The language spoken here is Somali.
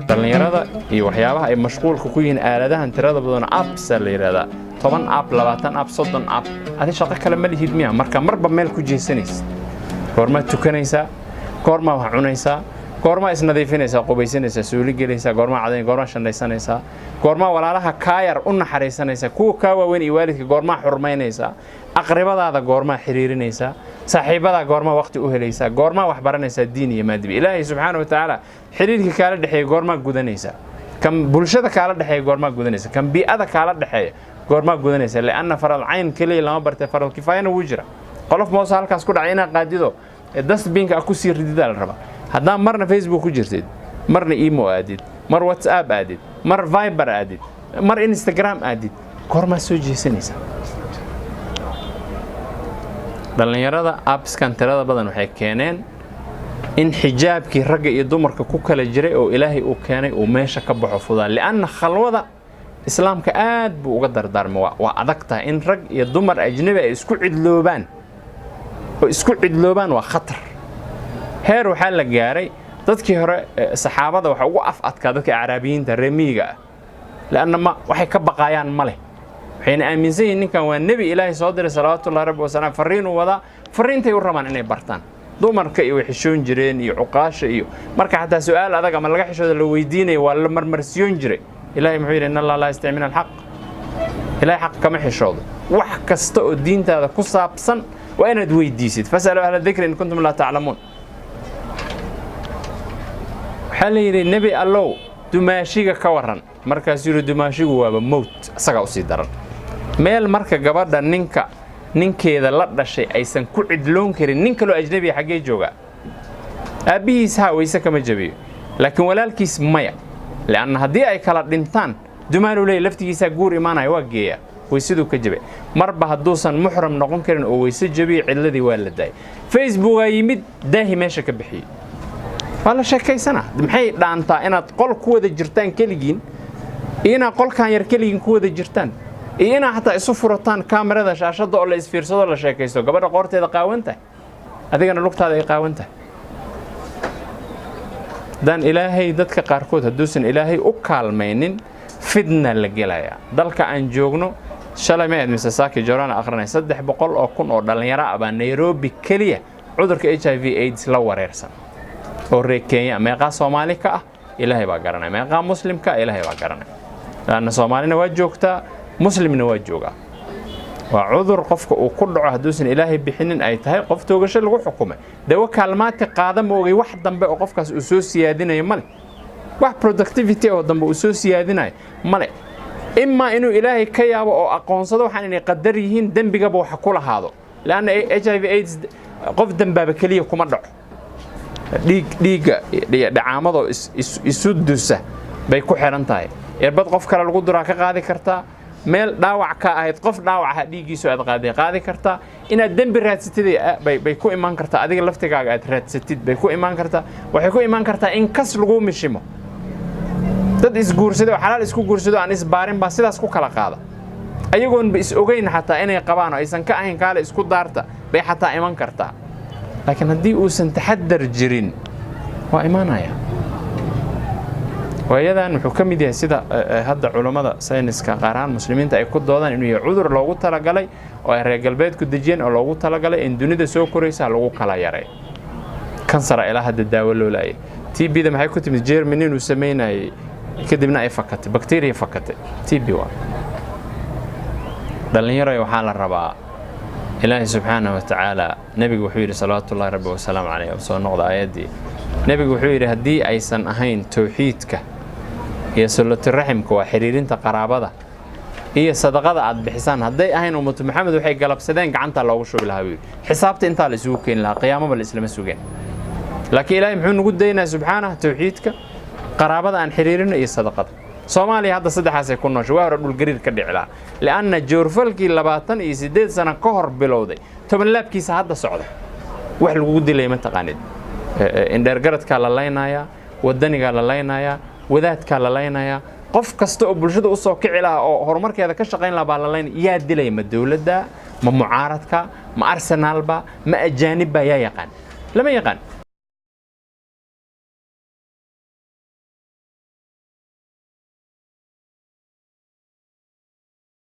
Dhallinyarada iyo waxyaabaha ay mashquulka ku yihiin, aaladahan tirada badan, apps la yidhahdaa, 10 app, 20 app, 30 app. Adi shaqo kale ma lihid miya? Marka marba meel ku jeesanaysid, goormaad tukanaysaa? Goormaa wax cunaysaa? Goormaa isnadiifinaysaa, qubaysanaysaa, suuli gelaysaa? Goormaa cadayn? Goormaa shandhaysanaysaa? Goormaa walaalaha kaa yar u naxariisanaysaa? Kuwa kaa waaweyn iyo waalidka goormaa xurmaynaysaa? Aqribadaada goormaa xiriirinaysaa? Saaxiibadaa goormaa waqti u helaysaa? Goormaa wax baranaysaa, diin iyo maadiba? Ilaahay subxaana wa tacaala xiriirka kaala dhexeeya goormaa gudanaysaa? Kan bulshada kaala dhexeeya goormaa gudanaysa? Kan bii'ada kaala dhexeeya goormaa gudanaysa? Lianna faral cayn keliya lama bartay, faral kifaayana wuu jira. Qolof moose halkaas ku dhacay inaad qaadido, dustbinka a kusii rididaa la rabaa. Haddaa marna Facebook ku jirtid, marna imo aadid, mar WhatsApp aadid, mar Viber aadid, mar Instagram aadid, goormaa soo jeesanaysaa? Dhallinyarada appskan tirada badan waxay keeneen in xijaabkii ragga iyo dumarka ku kala jiray oo Ilaahay uu keenay uu meesha ka baxo fudaan, lianna khalwada Islaamka aad buu uga dardaarmay. Waa adag tahay in rag iyo dumar ajnabi ay isku cidloobaan oo isku cidloobaan, waa khatar. Heer waxaa la gaaray dadkii hore, saxaabada, waxa ugu af adkaa dadka Acraabiyiinta, reer miyiga ah, lianna ma waxay ka baqaayaan ma leh. Waxayna aaminsan yihiin ninkan waa nebi Ilaahay soo diray, salawaatullahi rabbi wasalaam, farriinuu wadaa, farriintay u rabaan inay bartaan. Dumarka iyo way xishoon jireen iyo cuqaasha iyo marka xataa su-aal adag ama laga xishooda la weydiinayo, waa la marmarsiyoon jiray. Ilahay muxuu yidhi? "In Allah laa yastaxyi min alxaq." Ilahay xaq kama xishoodo. Wax kasta oo diintaada ku saabsan waa inaad weydiisid. "Fasaluu ahla dikri in kuntum laa taclamuun." Waxaa la yidhi, "Nebi Allow, dumaashiga ka waran?" Markaasuu yidhi, "Dumaashigu waaba mowt, isagaa usii daran." Meel marka gabadha ninka ninkeeda la dhashay aysan ku cidloon karin nin kaloo ajnabiya, xaggee joogaa? Aabbihiis ha weyse kama jabiyo, laakiin walaalkiis maya, lianna haddii ay kala dhintaan dumaaluu leey, laftigiisaa guur imaanaya, waa geeyaa, weysaduu ka jabay. Marba hadduusan muxram noqon karin oo weyse jabiyo, cidladii waa la daayay. Facebookaa yimid, daahi meesha ka bixiyey, waa la sheekaysanaa. Maxay dhaantaa inaad qol ku wada jirtaan keligiin, iyo inaad qolkan yar keligiin ku wada jirtaan, iyo inaad xataa isu furataan kaamirada, shaashadda, oo la isfiirsado, la sheekaysto, gabadha qoorteeda qaawan tahay, adigana lugtaada ay qaawan tahay? Haddaan Ilaahay dadka qaarkood, hadduusan Ilaahay u kaalmaynin, fidna la gelayaa. Dalka aan joogno, shalay ma ahayd mise saaki jorana akhrinay, 300,000 oo dhallinyaro ah baa Nairobi keliya cudurka HIV AIDS la wareersan oo reer Kenya. Meeqaa Soomaali ka ah, Ilaahay baa garanaya. Meeqaa Muslimka ah, Ilaahay baa garanaya, laanna Soomaalina waa joogtaa, Muslimna waa joogaa. Waa cudur qofka uu ku dhaco, hadduusan Ilaahay bixinin, ay tahay qof toogasho lagu xukumay. Dawo kaalmaati qaada ma ogay, wax dambe oo qofkaas uu soo siyaadinayo male, wax productivity oo dambe uu soo siyaadinayo male, imaa inuu Ilaahay ka yaabo oo aqoonsado waxaan inay qadar yihiin, dembigaba waxa ku lahaado, leanna HIV AIDS qof dembaaba keliya kuma dhaco. Dhiig, dhiigga, dhacaamadoo isu dusa bay ku xihan tahay. Irbad qof kale lagu duraa ka qaadi kartaa, meel dhaawac ka ahayd qof dhaawac aha dhiiggiisu aad qaaday qaadi kartaa, inaad dembi raadsatid bay ku imaan kartaa, adiga laftigaaga aad raadsatid bay ku imaan kartaa. Waxay ku imaan kartaa in kas lagu mishimo. Dad isguursaday oo xalaal isku guursado, aan isbaarin, baa sidaas ku kala qaada, ayagoonba is ogeyn xataa inay qabaan oo aysan ka ahayn kaale isku daarta bay xataa iman kartaa. Laakiin haddii uusan taxadar jirin, waa imaanaya. Waayadan wuxuu ka mid yahay sida hadda culummada sayniska, qaar ahaan Muslimiinta, ay ku doodaan inuu yahay cudur loogu talagalay oo ay reer galbeedku dejiyeen, oo loogu talagalay in dunida soo koraysa lagu kala yaray. Kansara ilaa hadda daawo loo laayay. TB-da maxay ku timid? Germany inuu samaynayay, kadibna ay fakatay, bacteria fakatay, TB waa. Dhallinyaro, waxaa la rabaa Ilaahay subxaanahu wa tacaala, nebigu wuxuu yidhi, salawaatullahi rabbi wasalaamu caleyh, soo noqda aayaddii, nebigu wuxuu yidhi, haddii aysan ahayn towxiidka iyo silatu-raximka, waa xiriirinta qaraabada, iyo sadaqada aad bixisaan, hadday ahayn, ummatu Maxamed waxay galabsadeen gacantaa loogu shubi lahaa, buu yidhi. Xisaabta intaa la isugu keeni lahaa, qiyaamaba la islama sugeen. Laakiin Ilaahay muxuu nagu daynaya subxaanah? Towxiidka, qaraabada aan xiriirino iyo sadaqada. Soomaaliya hadda saddexaasay ku nooshay. Waa hore dhulgariir ka dhici lahaa, li'anna joorfalkii 28 sano ka hor bilowday 10 laabkiisa hadda socda. Wax lagugu dilaya ma taqaanid. Indheergaradkaa la laynayaa. Wadanigaa la laynayaa, wadaadkaa la laynayaa, qof kasta oo bulshada usoo kici lahaa oo horumarkeeda ka shaqayn lahaa baa la laynaya. Yaa dilaya? Ma dowladda? Ma mucaaradka? Ma arsenaalba? Ma ajaanibba? Yaa yaqaan? Lama yaqaan.